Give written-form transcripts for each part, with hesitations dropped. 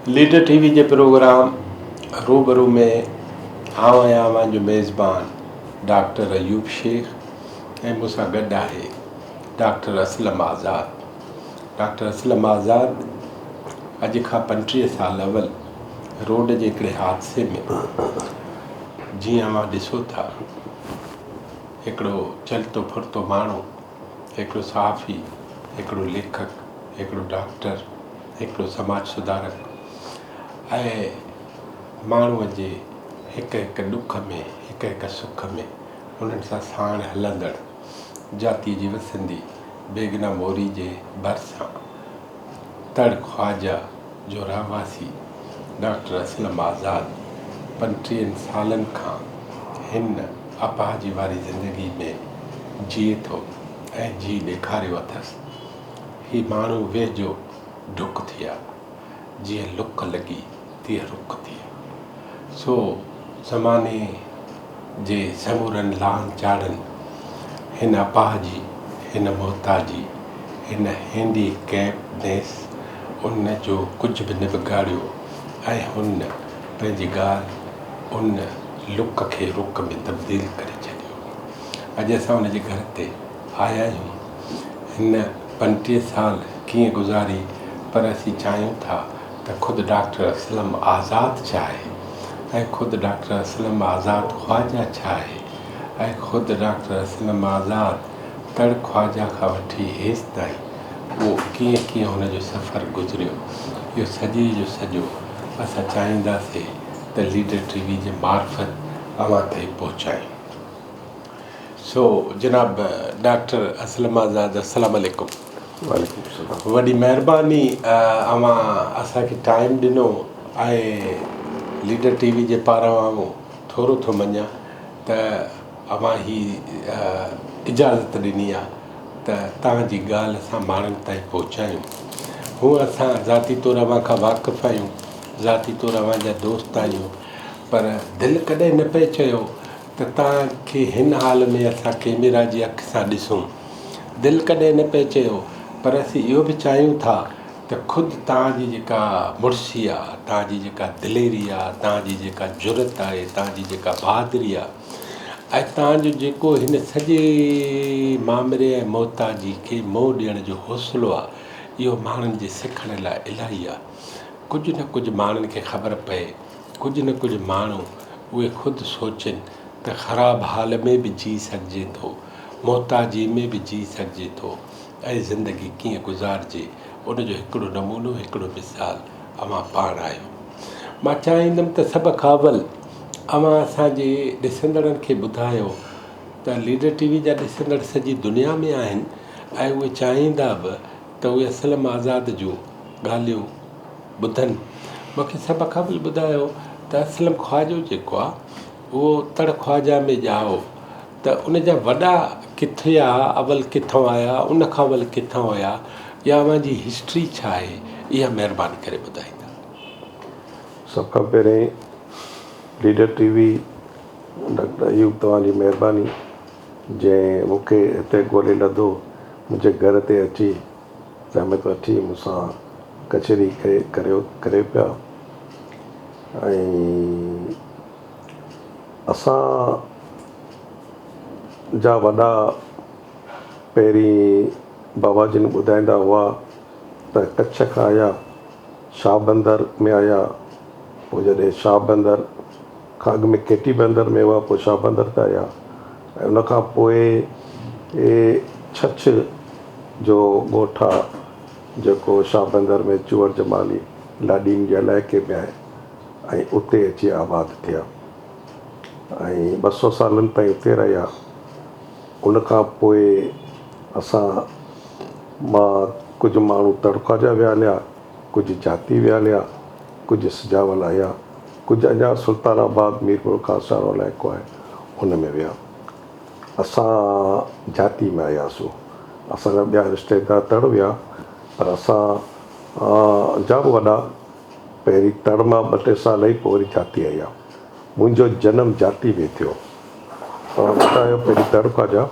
Leader ٽي V جي programme روبرو ۾ آئون آهيان اوهان جو ميزبان ڊاڪٽر ايوب شيخ ۽ مون سان گڏ آهي ڊاڪٽر اسلم آزاد. ڊاڪٽر اسلم آزاد اڄ کان 35 سال اول روڊ جي هڪڙي حادثي ۾ جيئن اوهان ڏسو ٿا هڪڙو چلتو ڦرتو ماڻهو، هڪڙو صحافي، هڪڙو ليکڪ، هڪڙو ڊاڪٽر، هڪڙو سماج سڌارڪ ۽ ماڻهوء جي هڪ هڪ ڏک ۾ هڪ هڪ سک ۾ انهن سان ساڻ هلندڙ جاتيء جي وسندي بيگنا موري جي ڀرسان تڙ خواجه جو رهواسي ڊاڪٽر اسلم آزاد 35 سالن کان هن اپاهجي واري زندگي ۾ جيئي ٿو ۽ جي ڏيکاريو اٿس. هي ماڻهو ويجهو ڍڪ ٿيا، جيئن لڪ لڳي تيئن رڪ ٿيا. سو زماني جي سمورن لاهن چاڙهن، هن اپاهجي، هن محتاجي، هن هينڊي ڪيپ نيس ان جو ڪجهه به نه بگاڙيو ۽ هن پنهنجي ڳالهه ان لڪ کي رڪ ۾ تبديل ڪري ڇڏيو. اڄ اسان ان جي گهر تي آيا آهيون. هن 35 سال ڪيئن گذاري پر اسين چاهيون ٿا ته خود ڊاڪٽر اسلم آزاد ڇا آهي ۽ خود ڊاڪٽر اسلم آزاد خواجه ڇا آهي ۽ خود ڊاڪٽر اسلم آزاد تڙ خواجه کان وٺي هيستائين اهو ڪيئن ڪيئن هن جو سفر گذريو اهو سڄي جو سڄو اسان چاهينداسين ته ليڊر ٽي وي جي معرفت اوهان تائين پهچايون. سو جناب ڊاڪٽر اسلم آزاد السلام عليڪم. وعليڪم السلام. وڏي مهرباني اوهان اسان کي ٽائيم ڏنو ۽ ليڊر ٽي وي جي پاران آئون ٿورو ٿو مڃان ته اوهان هي اجازت ڏني آ ته توهان جي ڳالهه اسان ماڻهن تائين پهچايون. هونء اسان ذاتي طور اوهان کان واقف آهيون، ذاتي طور اوهان جا دوست آهيون پر دل ڪڏهن نه پئي چيو ته توهان کي هن حال ۾ اسان ڪئميرا جي اک سان ڏسون. دل ڪڏهن نه پئي چيو پر اسين اهو به چاهيون ٿا ته خود توهان جي جيڪا مڙسي آ، توهان جي جيڪا دليري آ، توهان جي جيڪا جرئت آهي، توهان جي جيڪا بهادري آ ۽ توهان جو جيڪو هن سڄي مامري ۽ محتاجي کي منهن ڏيڻ جو حوصلو آ، اهو ماڻهن جي سکڻ لاء الاهي آ. ڪجهه نه ڪجهه ماڻهن کي خبر پئي، ڪجهه نه ڪجهه ماڻهو اهي خود سوچين ته خراب حال ۾ به جي سگهجي ٿو، محتاجي ۾ به جي سگهجي ٿو ۽ زندگي ڪيئن گذارجي ان جو هڪڙو نمونو هڪڙو مثال اوهان پاڻ آهيو. مان چاهيندم ته سڀ کان اول اوهان اسان جي ڏسندڙن کي ٻڌايو ته ليڊر ٽي وي جا ڏسندڙ سڄي دنيا ۾ آهن ۽ اهي چاهيندا به ته اهي اسلم آزاد جون ڳالهيون ٻڌن. مون کي سڀ کان اول ٻڌايو ته اسلم خواجو جيڪو آ اهو تڙ خواجه ۾ ڄائو ته ان جا وڏا ڪٿي آ اول ڪٿان آيا ان کان اول ڪٿان هيا يا اوهان جي هسٽري ڇا آهي اها مهرباني ڪري ٻڌائيندا. سڀ کان پهرين ليڊر ٽي وي ڊاڪٽر ايوب توهان جي مهرباني جنهن مون کي هتي ڳولي لڌو منهنجي گهر تي اچي زحمت وٺي مون سان ڪچهري ڪريو ڪريو پيا ۽ اسان جا وڏا پهرين بابا جن ٻڌائيندا هئا ته ڪڇ کان آيا شاهه بندر ۾ آيا پوء جڏهن شاهه بندر کان اڳ ۾ ڪيٽي بندر ۾ هئا پوء شاهه بندر تي آيا ۽ ان کان پوء ڇڇ جو ڳوٺ آ جيڪو شاهه بندر ۾ چوهڙ جمالي لاڏين جي علائقي ۾ آهي ۽ اتي اچي آباد ٿيا ۽ 200 سالن تائين اتي رهيا. ان کان پوء اسان مان ڪجهه ماڻهو تڙکا جا ويا هليا، ڪجهه جاتي ويا هليا، ڪجهه سجاول آيا، ڪجهه اڃا سلطان آباد ميرپور خاص وارو علائقو آهي ان ۾ ويا. اسان جاتي ۾ آياسون. اسان جا ٻيا رشتيدار تڙ ويا پر اسان جا به وڏا پهرين تڙ مان ٻه ٽي سال رهي پوء وري جاتي آيا. منهنجو جنم جاتي ۾ ٿيو. توهان ٻڌايو پهرين تڙ خواجا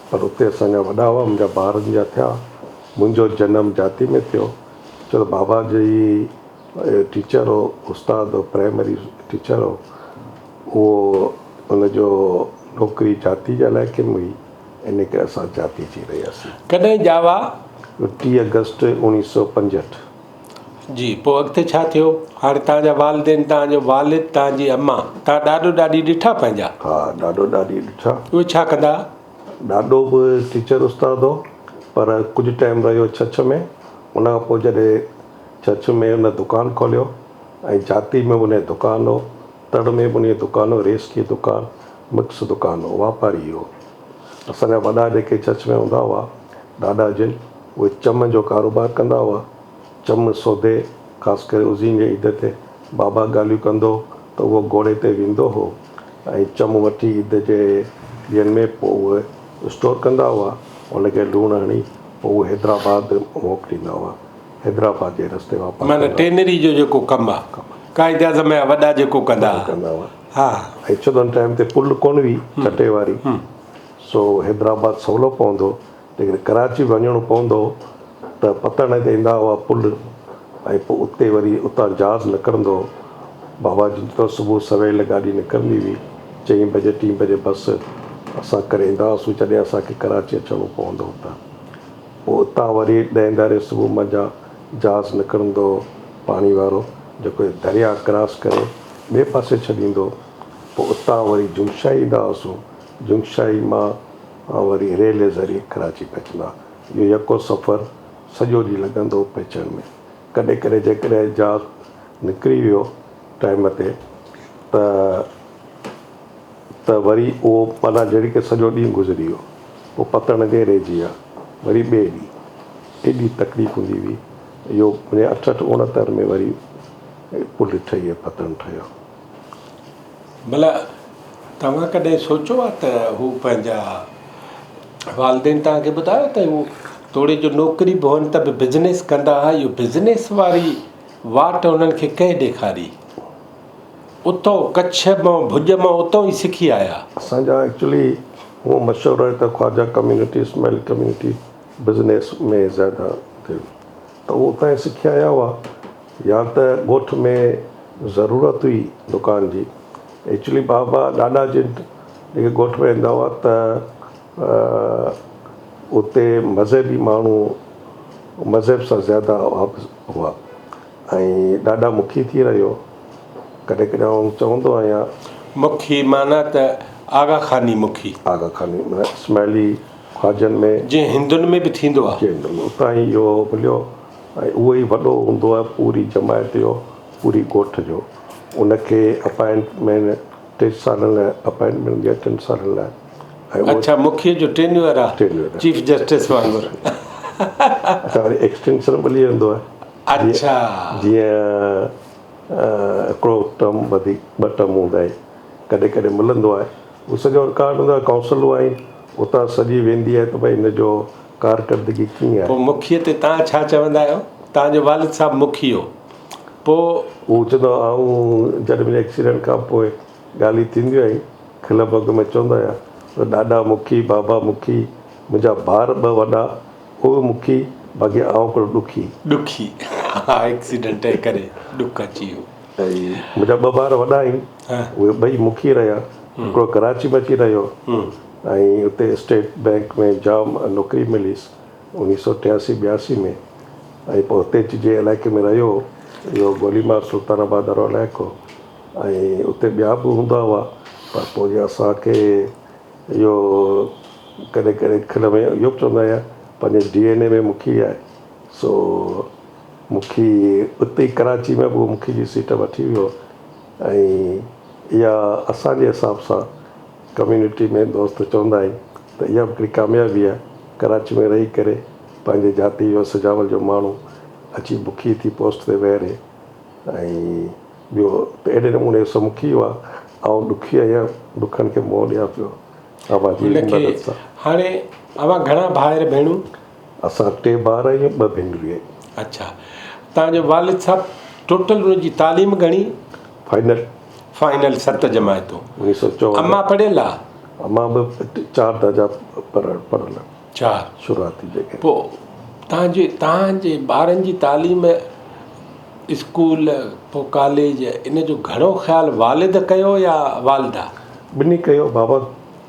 پر اتي اسان جا وڏا هئا منهنجا ٻارن جا ٿيا. منهنجو جنم جاتي ۾ ٿيو. ڇو ته بابا جي ٽيچر هو، استاد هو، پرائمري ٽيچر هو، اهو ان جو نوڪري جاتي جي علائقي ۾ هئي، ان ڪري اسان جاتي اچي رهياسين. ڪڏهن ڄاوا؟ 30 آگسٽ 1965. جي، پوء اڳتي ڇا ٿيو؟ هاڻي توهان جا والدين، توهان جو والد، توهان جي اما، توهان ڏاڏو ڏاڏي ڏٺا پنهنجا؟ ها، ڏاڏو ڏاڏي ڏٺا. اهي ڇا ڪندا؟ ڏاڏو به ٽيچر استاد هو، پر ڪجهه ٽائيم رهيو ڇڇ ۾، ان کان پوء جڏهن ڇڇ ۾ ان دڪان کوليو ۽ جاتي ۾ به ان جو دڪان هو، تڙ ۾ به ان جو دڪان هو، ريزڪي دڪان، مڪس دڪان هو، واپاري هو. اسان جا وڏا جيڪي ڇڇ ۾ هوندا هئا، ڏاڏا جن، اهي چم جو ڪاروبار ڪندا هئا. چم سودي، خاص ڪري عزين جي عيد تي بابا ڳالهيون ڪندو هو ته اهو گهوڙي تي ويندو هو ۽ چم وٺي عيد جي ڏينهن ۾ پوء اهي اسٽور ڪندا هئا، ان کي لوڻ هڻي پوء اهي حيدرآباد موڪليندا هئا. حيدرآباد جي رستي واپار معنيٰ ڪندا. ٽينري جو جيڪو ڪم آ، قائد اعظم جا وڏا جيڪو ڪندا هئا. ها. ۽ ڇو ته ان ٽائيم تي پل ڪونه هئي ٺٽي واري، سو حيدرآباد سولو پوندو هو. جيڪڏهن ڪراچي به وڃڻو پوندو هو ته پتڻ تي ايندا هئا پل ۽ پوء اتي وري اتان جهاز نڪرندو هو. بابا جن ته صبح سويل گاڏي نڪرندي هئي، چئين بجي ٽين بجي بس اسان ڪري ايندا هئاسون جڏهن اسان کي ڪراچي اچڻو پوندو هو ته. پوء اتان وري ڏهين ڌاري صبح منجهان جهاز نڪرندو هو پاڻي وارو جيڪو درياء ڪراس ڪري ٻئي پاسي ڇڏيندو هو. پوء اتان وري جنگشاهي ايندا هئاسون، جنگشاهي مان وري ريل ذريعي ڪراچي پهچندا. اهو يڪو سفر سڄو ڏينهن لڳندو هو پهچڻ ۾. ڪڏهن ڪڏهن جيڪڏهن جهاز نڪري ويو ٽائيم تي ته ته وري اهو معنيٰ جهڙي ڪه سڄو ڏينهن گذري ويو. پوء پتڻ تي رهجي ويا. وري ٻئي ڏينهن. ايڏي تڪليف هوندي هئي. اهو منهنجي اٺهٺ اڻهتر ۾ وري پل ٺهي ويو پتڻ ٺهيو. ڀلا توهان ڪڏهن سوچيو آهي ته هو پنهنجا والدين توهان کي ٻڌايو ته هو توڙي جو نوڪري به هئن ته به بزنس ڪندا هئا اهو بزنس واري واٽ انهن کي ڪنهن ڏيکاري اتو ڪڇ مان ڀڄ مان اتو ئي سکي آيا. اسان جا ايڪچولي هونء مشهور آهي ته Khawaja community Ismaili community business ۾ زياده ته اهو اتان ئي سکي آيا هئا يا ته ڳوٺ ۾ ضرورت هئي دڪان جي. ايڪچولي بابا ڏاڏا جن جيڪي ڳوٺ ۾ ايندا هئا ته اتي مذهبي ماڻهو مذهب سان زياده هئا ۽ ڏاڏا مکي ٿي رهيو. ڪڏهن ڪڏهن آئون چوندو آهيان. مکي معنيٰ ته آغا خاني مکي. آغا خاني معنيٰ اسماعيلي خواجن ۾. جيئن هندن ۾ به ٿيندو آهي. جيئن هندن ۾ اتان ئي اهو مليو. ۽ اهو ئي وڏو هوندو آهي پوري جماعت جو پوري ڳوٺ جو ان کي اپائنٽمينٽ ٽي سالن لاء اپائنٽمينٽ هوندي آهي ٽن سالن لاء ۽ اهو اڇا مکي جو ٽينيوئر آهي ٽينيوئر آهي چيف جسٽس وانگر اڇا وري ايڪسٽينشن ملي ويندو آهي اڇا جيئن هڪڙو ٽرم وڌيڪ ٻه ٽرم هوندا آهن ڪڏهن ڪڏهن ملندو آهي هو سڄو رڪارڊ هوندو آهي ڪائونسلون آهن اتان سڄي ويندي آهي ته ڀئي هن جو ڪارڪردگي ڪيئن آهي. پوء مکيء تي توهان ڇا چوندا آهيو؟ توهان جو والد صاحب مکي هو. پوء. هو چوندو هو آئون جڏهن منهنجي ايڪسيڊنٽ کان پوء ڳالهيون ٿينديون آهن کل ڀڳ ۾ چوندو آهيان ته ڏاڏا مکي بابا مکي منهنجا ڀائر ٻه وڏا اهي مکي باقي آئون هڪڙو ڏکي. ڏکي ها ايڪسيڊنٽ جي ڪري ڏک اچي ويو. ۽ منهنجا ٻه ڀائر وڏا آهن اهي ٻئي مکي رهيا هڪڙو ڪراچي ۾ اچي رهيو ۽ اتي اسٽيٽ بئنڪ ۾ جام نوڪري مليس اوڻيهه سو ٽياسي ٻياسي ۾ ۽ پوء اتي اچي جنهن علائقي ۾ رهيو اهو گوليمار سلطان آباد وارو علائقو ۽ اتي ٻيا به هوندا هئا پر پوء جي اسان کي اهو ڪڏهن ڪڏهن کل ۾ اهو به چوندا آهيان پنهنجي ڊي اين اي ۾ مکي آهي سو مکي اتي ئي ڪراچي ۾ به اهو مکي جي سيٽ وٺي ويو ۽ اها اسان جي حساب سان ڪميونٽي ۾ دوست چوندا آهن ته اها به هڪڙي ڪاميابي آهي ڪراچي ۾ رهي ڪري پنهنجي جاتي جو سجاول جو ماڻهو اچي مکي ٿي پوسٽ تي ويهي رهي ۽ ٻيو ته اهڙي نموني سو مکي هئا آئون ڏکي آهيان ڏکن کي منهن ڏيان پيو اوهان جي ان کي مدد سان. هاڻي اوهان گهڻا ڀائر ڀيڻون؟ اسان ٽي ڀائر آهيون ٻه ڀينريون آهن. اڇا توهان جو والد صاحب ٽوٽل ان جي تعليم گهڻي؟ فائنل. فائنل ست جماعتون. اوڻيهه سو چوهتر. امان پڙهيل آ؟ امان به چار درجا پڙهيل آ. چار. شروعاتي جيڪي. پوء توهان جي توهان جي ٻارن جي تعليم اسڪول پوء ڪاليج ان جو گهڻو خيال والد ڪيو يا والده؟ ٻنهي ڪيو بابا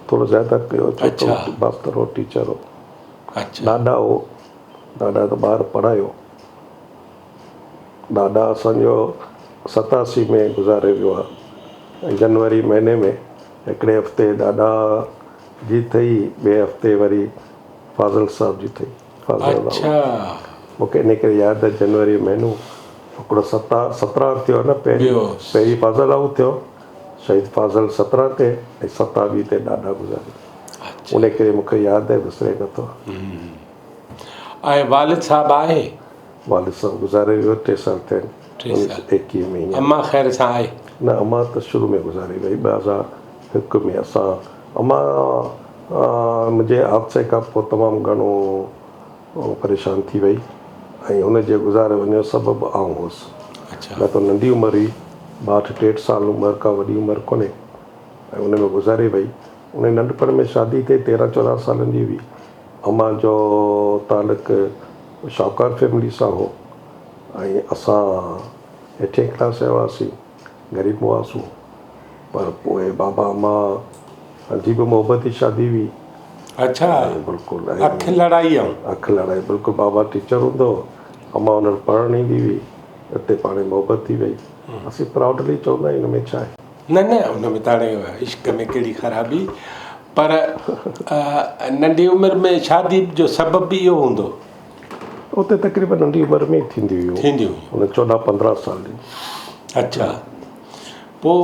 ٿورو زياده ڪيو ڇو ته ماستر هو ٽيچر هو. ڏاڏا هو ڏاڏا ته ٻار پڙهايو. ڏاڏا اسان جو 87 ۾ گذاري ويو آ ۽ جنوري مهيني ۾ هڪڙي هفتي ڏاڏا جي ٿئي ٻئي هفتي وري فاضل صاحب جي ٿئي فاضل راهو مون کي انهي ڪري ياد آهي جنوري مهينو هڪڙو ستا 17 ٿيو نه پهرين پهرين فاضل راهو ٿيو شهيد فاضل 17 تي ۽ 27 تي ڏاڏا گذاري انهي ڪري مون کي ياد آهي وسري نٿو. ۽ والد صاحب آهي؟ والد صاحب گذاري ويو ٽي سال ٿيا آهن. ٽي سال. 21 ۾ هينئر. امان خير سان آهي؟ نه امان ته شروع ۾ گذاري وئي 2001 ۾ اسان امان منهنجي حادثي کان پوء تمام گهڻو پريشان ٿي وئي ۽ هن جي گذاري وڃڻ جو سبب آئون هوس. نه ته ننڍي عمر هئي 62 63 سال عمر ڪا وڏي عمر ڪونهي ۽ ان ۾ گذاري وئي. ان ننڍپڻ ۾ شادي ٿي 13 14 سالن جي هئي. امان جو تعلق شاهوڪار فيملي سان هو ۽ اسان هيٺين ڪلاس جا هئاسين، غريب هئاسون پر پوء بابا امان جي به محبتي شادي هئي. اڇا بلڪل اک لڙائي ائون. اک لڙائي بلڪل بابا ٽيچر هوندو هو امان ان وٽ پڙهڻ ايندي هئي اتي پاڻ ۾ محبت ٿي وئي اسين پرائوڊلي چوندا آهيون ان ۾ ڇا آهي. نه نه ان ۾ ته هاڻي عشق ۾ ڪهڙي خرابي پر ننڍي عمر ۾ شادي جو سبب به اهو هوندو. اتي تقريبن ننڍي عمر ۾ ئي ٿينديون هيون. ٿينديون هيون. ان 14 15 سال جي. اڇا پوء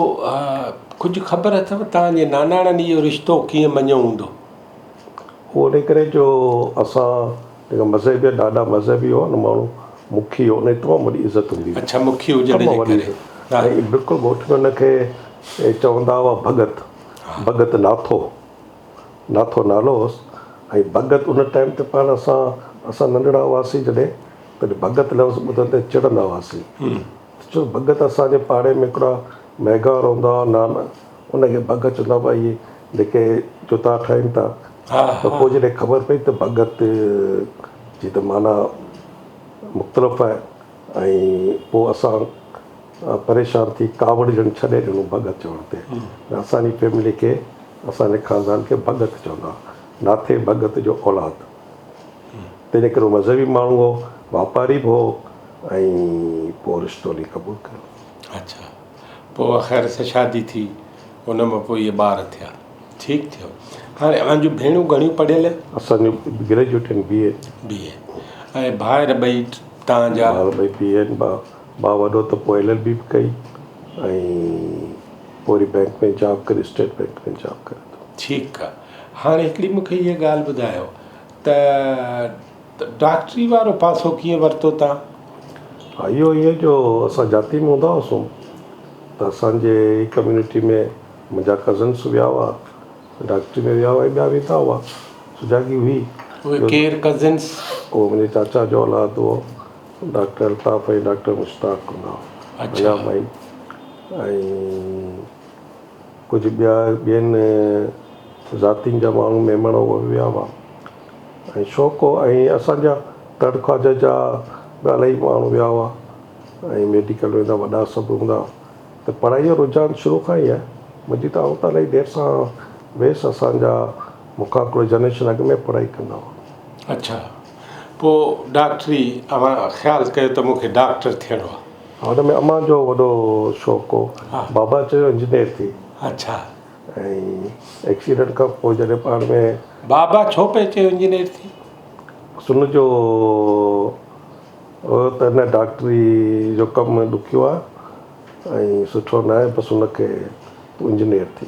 ڪجهه خبر اٿو توهان جي ناناڻن اهو رشتو ڪيئن مڃيو هوندو؟ اهو ان ڪري جو اسان جيڪا مذهبي ڏاڏا مذهبي هئا نه ماڻهو مکي هو ان جي تمام وڏي عزت هوندي هئي. اڇا مکي هجڻ جي ڪري. ۽ بلڪل ڳوٺ ۾ ان کي چوندا هئا ڀڳت. ڀڳت ناٿو، ناٿو نالو هوس ۽ ڀڳت ان ٽائيم تي پاڻ اسان اسان ننڍڙا هئاسين جڏهن تڏهن ڀڳت لفظ ٻڌندي چڙندا هئاسين ڇو ڀڳت اسان جي پاڙي ۾ هڪڙا ميگهار هوندا هئا نانا ان کي ڀڳت چوندا هئا اهي جيڪي جوتا ٺاهين ٿا ته پوء جڏهن خبر پئي ته ڀڳت جي ته معنيٰ مختلف آهي ۽ پوء اسان پريشان ٿي ڪاوڙجڻ ڇڏي ڏنو ڀڳت چوڻ تي. اسان جي فيملي کي اسان جي خاندان کي ڀڳت چوندا هئا. ناٿي ڀڳت جو اولاد. تنهنجي ڪري هو مذهبي ماڻهو هو، واپاري به هو ۽ پوء رشتو انهي قبول ڪيو. اڇا پوء خير سان شادي ٿي ان مان پوء اهي ٻار ٿيا. ٺيڪ ٿيو. هاڻي اوهان جون ڀيڻون گهڻيون پڙهيل؟ اسان جون گريجوئيٽ آهن بي اي. بي اي ۽ ڀائر ٻئي توهان جا؟ ڀائر ٻئي بي اي آهن. ڀاء وڏو ته پوء ايل ايل بي به ڪئي ۽ پوء وري بئنڪ ۾ جاب ڪري اسٽيٽ بئنڪ ۾ جاب ڪري ٿو. ٺيڪ آ. هاڻي هڪڙي مون کي هيء ڳالهه ٻڌايو ته ڊاڪٽري وارو پاسو ڪيئن ورتو تان؟ ها اهو ائين جو اسان جاتي ۾ هوندا هئاسون ته اسان جي ڪميونٽي ۾ منهنجا ڪزنس ويا هئا ڊاڪٽري ۾ ويا هئا ۽ ٻيا ويندا هئا سجاڳي هئي. اهي ڪير ڪزنس؟ اهو منهنجي چاچا جو اولاد هو. ڊاڪٽر الطاف ۽ ڊاڪٽر مشتاق هوندا هئا اڃا به آهن ۽ ڪجهه ٻيا ٻين ذاتين جا ماڻهو ميمڻ اهي به ويا هئا ۽ شوق هو ۽ اسان جا تڙ خواجه جا به الاهي ماڻهو ويا هئا ۽ ميڊيڪل ويندا وڏا سڀ هوندا ته پڙهائي جو رجحان شروع کان ئي آهي منهنجي ته آئون ته الاهي دير سان ويس اسان جا مون کان هڪڙو جنريشن اڳ ۾ پڙهائي ڪندا هئا. اڇا پوء ڊاڪٽري اوهان خيال ڪيو ته مون کي ڊاڪٽر ٿيڻو آهي. ها ان ۾ امان جو وڏو شوق هو. بابا چيو انجنيئر ٿي. اڇا. ۽ ايڪسيڊنٽ کان پوء جڏهن پاڻ ۾. بابا ڇو پئي چيو انجنيئر ٿي؟ بس ان جو هو ته نه ڊاڪٽري جو ڪم ڏکيو آهي ۽ سٺو نه آهي بس ان کي تون انجنيئر ٿي.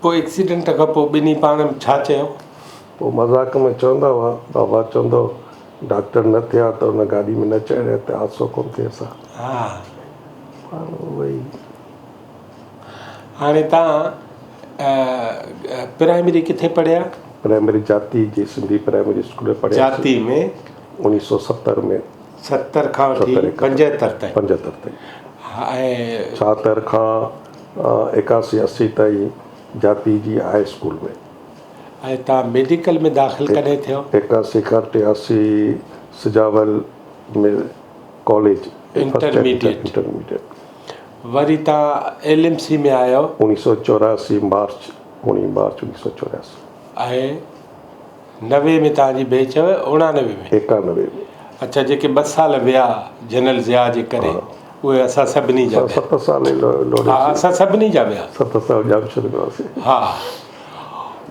پوء ايڪسيڊنٽ کان پوء ٻنهي پاڻ ۾ ڇا چيو؟ پوء مذاق ۾ چوندا هئا، بابا چوندو هو، ڊاڪٽر نه ٿيا ته ان گاڏي ۾ نه چڙهيا ته حادثو ڪونه ٿئيس ها. ها. پاڻ اهو ئي. هاڻي توهان پرائمري ڪٿي پڙهيا؟ پرائمري جاتي جي سنڌي پرائمري اسڪول ۾ پڙهياسين. جاتي ۾. 1970 ۾. 70 کان وٺي 75 تائين. 75 تائين. ها ۽. 76 کان 81 80 تائين جاتي جي هاء اسڪول ۾. ۽ توهان ميڊيڪل ۾ داخل ڪڏهن ٿيو؟ 81 کان 83 سجاول ۾ ڪاليج انٽرميڊيٽ. انٽرميڊيٽ. وري توهان ايل ايم سي ۾ آيو. 1984 مارچ، اوڻيهه مارچ 1984. ۽ 90 ۾ توهان جي بيچ هئي 89 ۾. 91 ۾. اڇا جيڪي ٻه سال ويا جنرل ضياء جي ڪري اهي اسان سڀني جا ويا. 7 سال ئي لوڙيسين. ها اسان سڀني جا ويا. 7 سال ڄامشوري ۾ هئاسين. ها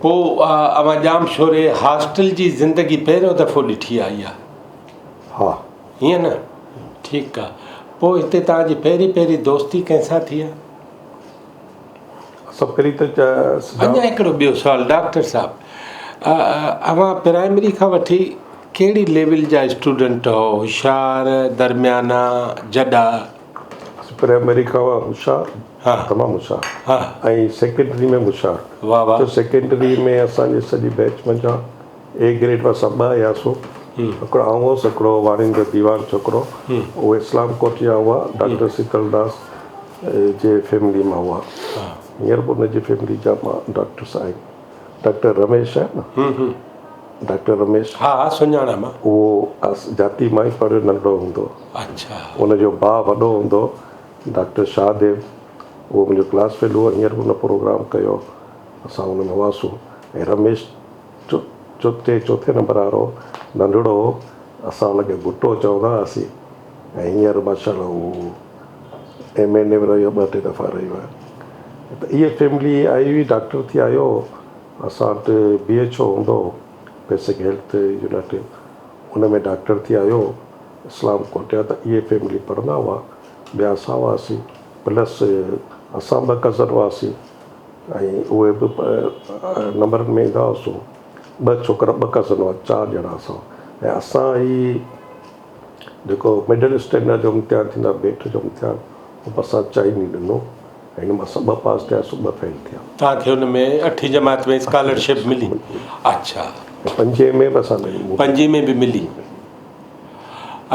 پوء اوهان ڄامشوري هاسٽل جي زندگي پهريون دفعو ڏٺي آ اها؟ ها. ائين نه؟ ٺيڪ آ. پوء هتي توهان جي پهرين پهرين دوستي ڪنهن سان ٿي آ؟ اسان پهرين ته اڃا هڪڙو ٻيو سوال ڊاڪٽر صاحب اوهان پرائمري کان وٺي ڪهڙي ليول جا اسٽوڊنٽ هئو هوشيار درميانا جڏا؟ اسان پرائمري کان هوشيار ها تمام هوشيار ها ۽ سيڪنڊري ۾ به هوشيار واه واه ڇو سيڪنڊري ۾ اسان جي سڄي بيچ منجهان اي گريڊ ۾ اسان ٻه هياسون هڪڙو آئون هوس هڪڙو واڻين جو ديوان ڇوڪرو اهي اسلام ڪوٽ جا هئا ڊاڪٽر سيتل داس جي فيملي مان هئا هينئر به ان جي فيملي جا ڊاڪٽرس آهن ڊاڪٽر رميش آهي نه ڊاڪٽر رميش ها ها سڃاڻان مان اهو جاتي مان ئي پڙهيو ننڍڙو هوندو اڇا ان جو ڀاء وڏو هوندو ڊاڪٽر شاهه ديو اهو منهنجو ڪلاس فيلو هو هينئر به ان پروگرام ڪيو اسان ان ۾ هئاسون ۽ رميش چوٿين چوٿين نمبر وارو ننڍڙو هو اسان ان کي ڀٽو چوندا هئاسين ۽ هينئر ماشاء الله هو ايم اين اي به رهيو ٻه ٽي دفعا رهيو آهي ته اها فيملي آئي هئي ڊاڪٽر ٿي آيو هو اسان وٽ بي ايڇ او هوندو هو بيسڪ هيلٿ يونٽ ان ۾ ڊاڪٽر ٿي آيو هو اسلام ڪوٽ جا ته اهي فيملي پڙهندا هئا ٻيا اسان هئاسين پلس اسان ٻه ڪزن هئاسين ۽ اهي به نمبرن ۾ ايندا هئاسون ٻه ڇوڪرا ٻه ڪزن هئا چار ڄڻا اسان ۽ اسان هي جيڪو مڊل اسٽينڊرڊ جو امتحان ٿيندو آهي بيٺ جو امتحان اهو اسان چئن ئي ڏنو ۽ هن مان اسان ٻه پاس ٿياسون ٻه فيل ٿيا. توهان کي ان ۾ اٺين جماعت ۾ اسڪالرشپ ملي اڇا. ۽ پنجين ۾ به اسان کي پنجين ۾ به ملي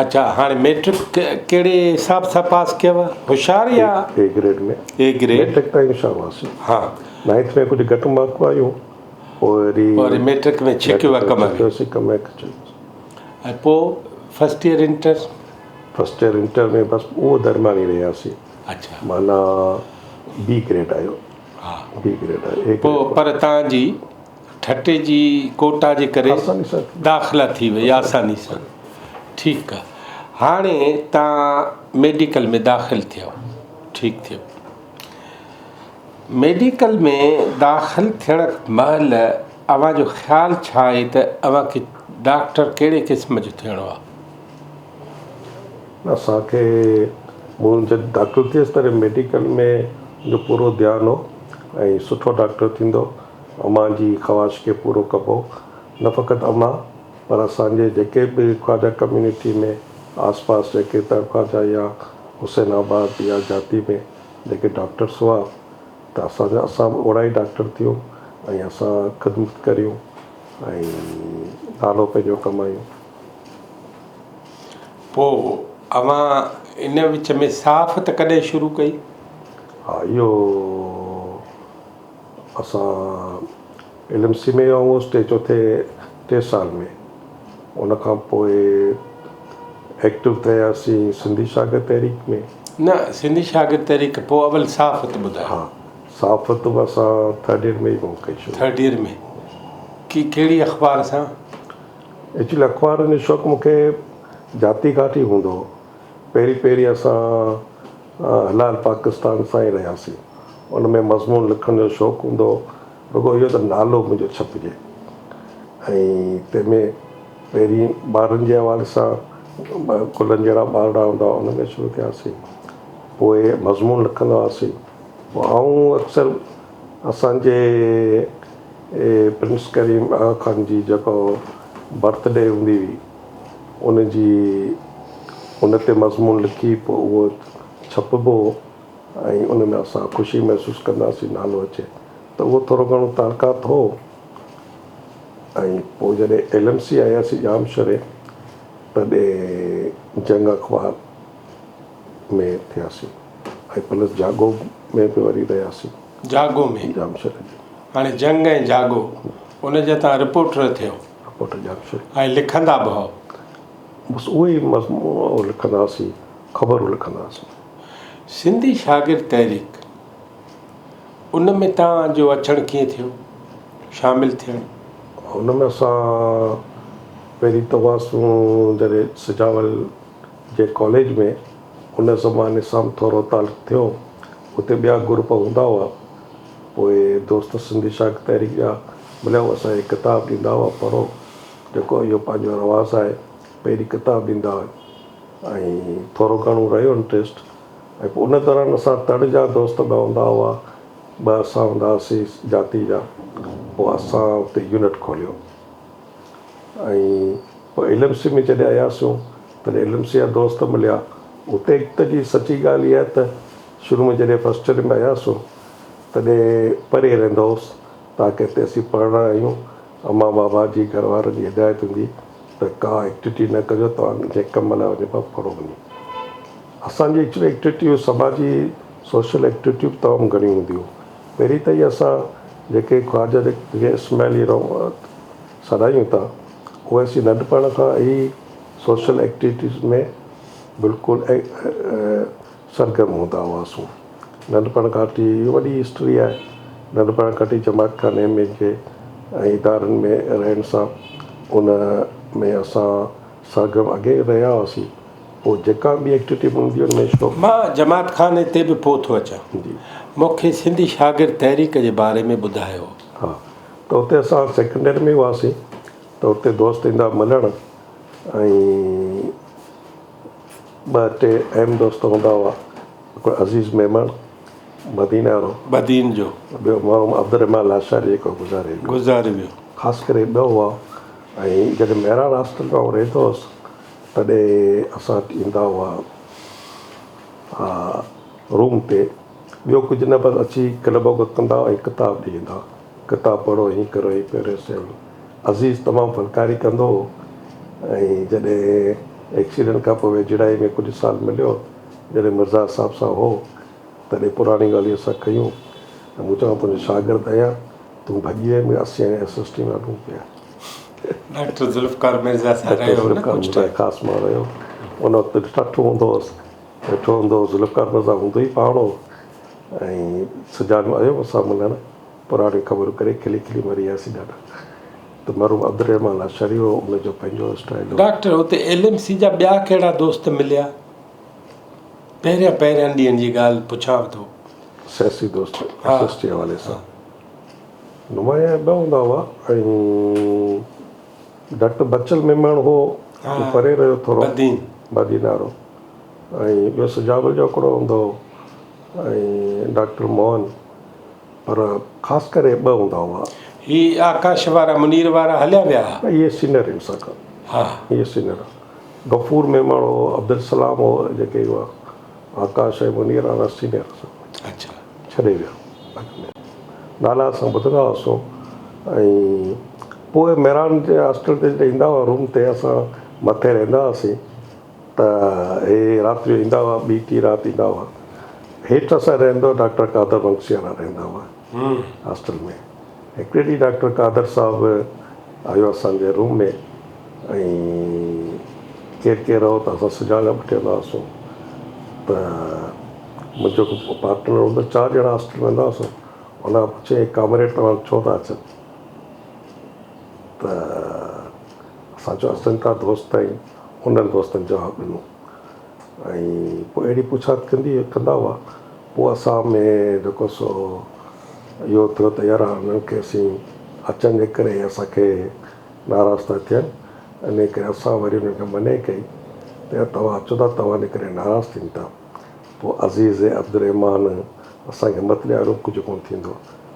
اڇا هاڻي ميٽرڪ ڪهڙي حساب سان پاس ڪيو هوشيار يا A grade ۾ A grade matric تائين هوشيار هئاسين ها نائنٿ ۾ ڪجهه گهٽ مارڪون آيون پوء وري وري ميٽرڪ ۾ ڇڪيو ڪم ۾ ڪم ۾ ۽ پوء first year inter first year inter ۾ بس اهو درمياني رهياسين اڇا معنيٰ بي گريڊ آيو ها بي گريڊ آيو پوء پر تان جي ٺٽي جي ڪوٽا جي ڪري داخلا ٿي وئي آساني سان ٺيڪ آ هاڻي تان ميڊيڪل ۾ داخل ٿيو ٺيڪ ٿيو ميڊيڪل ۾ داخل ٿيڻ مهل اوهان جو خيال ڇا آهي ته اوهان کي ڊاڪٽر ڪهڙي قسم جو ٿيڻو آ؟ اسان کي مون جڏهن داخل ٿيس تڏهن ميڊيڪل ۾ منهنجو پورو ڌيان هو ۽ سٺو ڊاڪٽر ٿيندو امان جي خواهش کي پورو ڪبو نه فقط امان پر اسان جي جيڪي به خواجا ڪميونٽي ۾ آس پاس جيڪي تر خواجا يا حسين آباد يا جاتي ۾ جيڪي ڊاڪٽرس هئا ته اسان جا اسان به اوڙا ئي ڊاڪٽر ٿيون ۽ اسان خدمت ڪريون ۽ نالو پنهنجو ڪمايون. پوء اوهان ان وچ ۾ صحافت ڪڏهن شروع ڪئي؟ ها اهو اسان ايل ايم سي ۾ آئون هوس ٽي چوٿي ٽي سال ۾ ان کان پوء ايڪٽو ٿياسين سنڌي شاگرد تحريڪ ۾. نه سنڌي شاگرد تحريڪ پوء اول صحافت ٻڌايو. ها صحافت به اسان ٿرڊ ايئر ۾ ئي مون ڪئي شروع. ٿرڊ ايئر ۾ ڪي ڪهڙي اخبار سان؟ ايڪچولي اخبارن جو شوق مون کي ذاتي گهاٽ ئي هوندو هو. پهرين پهرين اسان هلال پاڪستان سان ئي رهياسين. ان ۾ مضمون لکڻ جو شوق هوندو هو. رڳو اهو ته نالو منهنجو ڇپجي ۽ تنهن ۾ پهرين ٻارن جي حوالي سان گلن جهڙا ٻارڙا هوندا هئا ان ۾ شروع ٿياسين. پوء مضمون لکندا هئاسين. پوء آئون اڪثر اسان جي پرنس ڪريم آغا خان جي جيڪو برٿ ڊي هوندي هئي ان جي ان تي مضمون لکي پوء اهو ڇپبو هو ۽ ان ۾ اسان خوشي محسوس ڪنداسين نالو اچي ته اهو ٿورو گهڻو تعلقات هو ۽ پوء جڏهن ايل ايم سي آياسين ڄام شوري تڏهن جنگ اخبار ۾ ٿياسين ۽ پلس جاڳو ۾ به وري رهياسين. جاڳو ۾؟ ڄام شوري جي. هاڻي جنگ ۽ جاڳو ان جا تان رپورٽر ٿيو. رپورٽر ڄام شوري. ۽ لکندا به هئو. بس اهي ئي مضمون لکندا هئاسين. خبرون لکندا هئاسون. سنڌي شاگرد تحريڪ ان ۾ توهان جو اچڻ ڪيئن ٿيو شامل ٿيڻ؟ ان ۾ اسان پهرين ته هئاسون جڏهن سجاول جي ڪاليج ۾ ان زماني سان به ٿورو تعلق ٿيو اتي ٻيا گروپ هوندا هئا پوء دوست سنڌي شاگرد تحريڪ جا مليا هئا اسان کي ڪتاب ڏيندا هئا پڙهو جيڪو اهو پنهنجو رواج آهي پهرين ڪتاب ڏيندا هئا ۽ ٿورو گهڻو رهيو انٽريسٽ ۽ پوء ان دوران اسان تڙ جا دوست ٻه هوندا هئا، ٻه اسان هوندا هئاسين جاتي جا، پوء اسان اتي يونٽ کوليو ۽ پوء ايل ايم سي ۾ جڏهن آياسون تڏهن ايل ايم سي جا دوست مليا، اتي هڪ ته جي سچي ڳالهه اها آهي ته شروع ۾ جڏهن فرسٽ ايئر ۾ آياسون تڏهن پري رهندو هوس تاڪه هتي اسين پڙهڻ آيا آهيون، امان بابا جي گهر وارن جي هدايت هوندي ته ڪا ايڪٽيوٽي نه ڪجو توهان جنهن ڪم لاء وڃو پيا پڙهو وڃي. اسان جي ايڪچولي ايڪٽيوٽيون سماجي سوشل ايڪٽيوٽيون به تمام گهڻيون هونديون هيون. پهرين ته اهي اسان جيڪي خواجه جيڪي اسماعيلي سڏايون ٿا اهي اسين ننڍپڻ کان ئي سوشل ايڪٽيوٽيز ۾ بلڪل سرگرم هوندا هئاسون. ننڍپڻ کان وٺي اهو وڏي هسٽري آهي. ننڍپڻ کان وٺي جماعت خاني ۾ جي ۽ ادارن ۾ رهڻ سان ان ۾ اسان سرگرم اڳي ئي رهيا هئاسين. پوء جيڪا ٻي ايڪٽيوٽي به هوندي ان ۾ شوق. مان جماعت خاني تي به پوء ٿو اچان. جي. مون کي سنڌي شاگرد تحريڪ جي باري ۾ ٻڌايو. ها ته اتي اسان سيڪنڊ ايئر ۾ هئاسين ته اتي دوست ايندا ملڻ ۽ ٻه ٽي اهم دوست هوندا هئا، هڪڙو عزيز ميمڻ مدينه وارو. بدين جو. ٻيو مرحوم عبدالرحمان لاشاري جيڪو گذاري ويو. گذاري ويو. خاص ڪري ٻه هئا ۽ جڏهن مهراڻ هاسٽل ۾ آئون رهندو هوس تڏهن اسان وٽ ايندا هئا روم تي ٻيو ڪجهه نه بس اچي ڪلب ڪندا هئا ۽ ڪتاب ڏئي ويندا هئا ڪتاب پڙهو هيئن ڪرو هيئن ڪرو سيون عزيز تمام فنڪاري ڪندو هو ۽ جڏهن ايڪسيڊنٽ کان پوء ويجهڙائي ۾ ڪجهه سال مليو جڏهن مرزا صاحب سان هو تڏهن پراڻيون ڳالهيون اسان ڪيون ۽ مون چيو آئون تنهنجو شاگرد آهيان تون ڀڄي وئين مون اسين هاڻي ايس ايس ٽي ۾ هلون پيا. ڊاڪٽر ذوالفقار مرزا سان رهيو نه ڪجهه ٽائيم. خاص مان رهيو ان وقت ٺٺ هوندو هوس ويٺو هوندو هو ذوالفقار مرزا هوندو ئي پاڻ هو ۽ سجاد آيو مون سان ملڻ پراڻيون خبرون ڪري کلي کلي مري وياسين ڏاڍا ته مرحوم عبدالرحمان لاشاري هو ان جو پنهنجو اسٽائيل هو. ڊاڪٽر اتي ايل ايم سي جا ٻيا ڪهڙا دوست مليا؟ پهريان پهريان ڏينهن جي ڳالهه پڇان ٿو. سياسي دوست ايس ايس ٽي حوالي سان نمايان ٻه هوندا هئا ۽ ڊاڪٽر بچل ميمڻ هو پري رهيو ٿورو بدين بدين وارو ۽ ٻيو سجاول جو هڪڙو هوندو هو ۽ ڊاڪٽر موهن پر خاص ڪري ٻه هوندا هئا. هي آڪاش وارا منير وارا هليا ويا ها. نه اهي سينئر آهن اسان کان. ها. اهي سينئر غفور ميمڻ هو عبدالسلام هو جيڪي هئا آڪاش ۽ منير وارا سينئر اسان کان. اڇا. ڇڏي ويا اڳ ۾ نالا اسان ٻڌندا هئاسون ۽ پوء مهراڻ جي هاسٽل تي جڏهن ايندا هئا روم تي اسان مٿي رهندا هئاسين ته هي رات جو ايندا هئا ٻي ٽي رات ايندا هئا هيٺ اسان رهندو ڊاڪٽر قادر بنگسي وارا رهندا هئا هاسٽل ۾ هڪڙي ڏينهن ڊاڪٽر قادر صاحب آيو اسان جي روم ۾ ۽ ڪير ڪير هو ته اسان سجاڳ ٻه ٽي هوندا هئاسون ته منهنجو هڪ پارٽنر هوندو چار ڄڻا هاسٽل ۾ هوندا هئاسون ان کان پڇيائين ڪامريڊ توهان ڇو ٿا اچن ته اسان چيو اسين ته دوست آهيون انهن دوستن جواب ڏنو ۽ پوء اهڙي پڇا ڪندي ڪندا هئا پوء اسان ۾ جيڪو سو اهو ٿيو ته يار هنن کي اسين اچڻ جي ڪري اسان کي ناراض ٿا ٿين ان ڪري اسان وري انهن کي منع ڪئي ته يار توهان اچو ٿا توهان جي ڪري ناراض ٿين ٿا پوء عزيز عبدالرحمان اسان کي همت ڏياريو ڪجهه ڪونه ٿيندو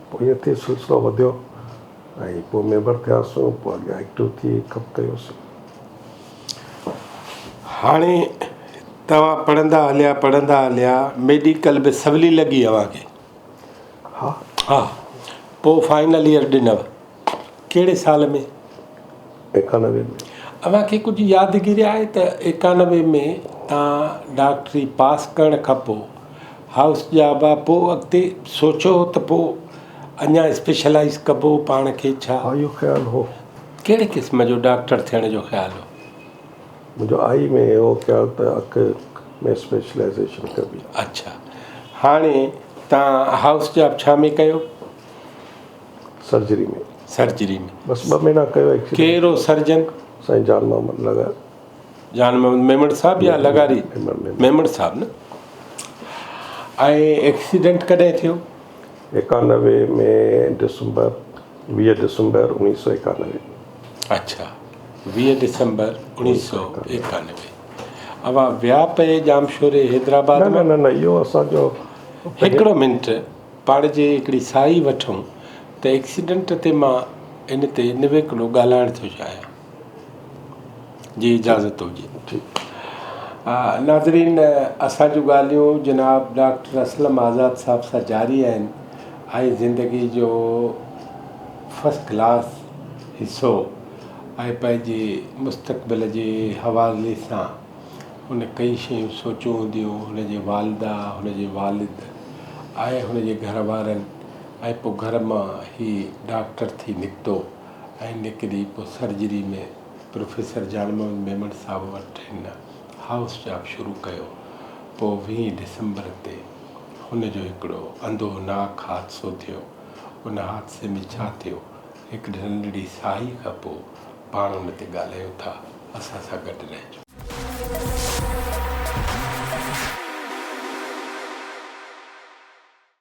پوء ائين ٿي سلسلو وڌيو ۽ پوء ميمبر ٿياسون پوء اڳيان ايڪٽو ٿي ڪم ڪيوسين. هاڻي توهان پڙهندا هليا پڙهندا هليا ميڊيڪل به سولي لڳي اوهان کي؟ ها. ها پوء فائنل ايئر ڏنو ڪهڙي سال ۾؟ ايڪانوي ۾. اوهان کي ڪجهه يادگيري آهي ته ايڪانوي ۾ توهان ڊاڪٽري پاس ڪرڻ کان پوء هائوس جاب آ پوء اڳتي سوچيو هو ته پوء اڃا اسپيشلائيز ڪبو پاڻ کي ڇا؟ ها اهو خيال هو. ڪهڙي قسم جو ڊاڪٽر ٿيڻ جو خيال هو؟ منهنجو آئي ۾ اهو خيال ته اک ۾ اسپيشلائيزيشن ڪبي. اڇا هاڻي تان هائوس جاب ڇا ۾ ڪيو؟ سرجري ۾. سرجري ۾. بس ٻه مهينا ڪيو ايڪسيڊنٽ. ڪهڙو سرجن؟ سائين جان محمد لغاري. جان محمد ميمڻ صاحب يا لغاري؟ ميمڻ صاحب نه. ۽ ايڪسيڊنٽ ڪڏهن ٿيو؟ 91 ۾ ڊسمبر 20 ڊسمبر 1991. اڇا 20 ڊسمبر 1991. اوهان ويا پئي ڄامشوري حيدرآباد مان؟ نه نه نه اهو اسان جو. هڪڙو منٽ پاڻ جي هڪڙي ساهي وٺون ته ايڪسيڊنٽ تي مان ان تي نويڪلو ڳالهائڻ ٿو چاهيان جي اجازت هجي. ناظرين اسان جون ڳالهيون جناب ڊاڪٽر اسلم آزاد صاحب سان جاري آهن ۽ زندگي جو فرسٽ ڪلاس حصو ۽ پنهنجي مستقبل جي حوالي سان هن ڪئي شيون سوچيون هونديون هن جي والده هن جي والد ۽ هن جي گهر وارن ۽ پوء گهر مان هي ڊاڪٽر ٿي نڪتو ۽ نڪري پوء surgery ۾ professor John Muhammad Memon صاحب وٽ هن هائوس جاب شروع ڪيو. پوء ويهين ڊسمبر تي هن جو هڪڙو اندوهناڪ حادثو ٿيو. ان حادثي ۾ ڇا ٿيو، هڪڙي ننڍڙي ساهي کان پوء پاڻ ان تي ڳالهايون ٿا. اسان سان گڏ رهجو.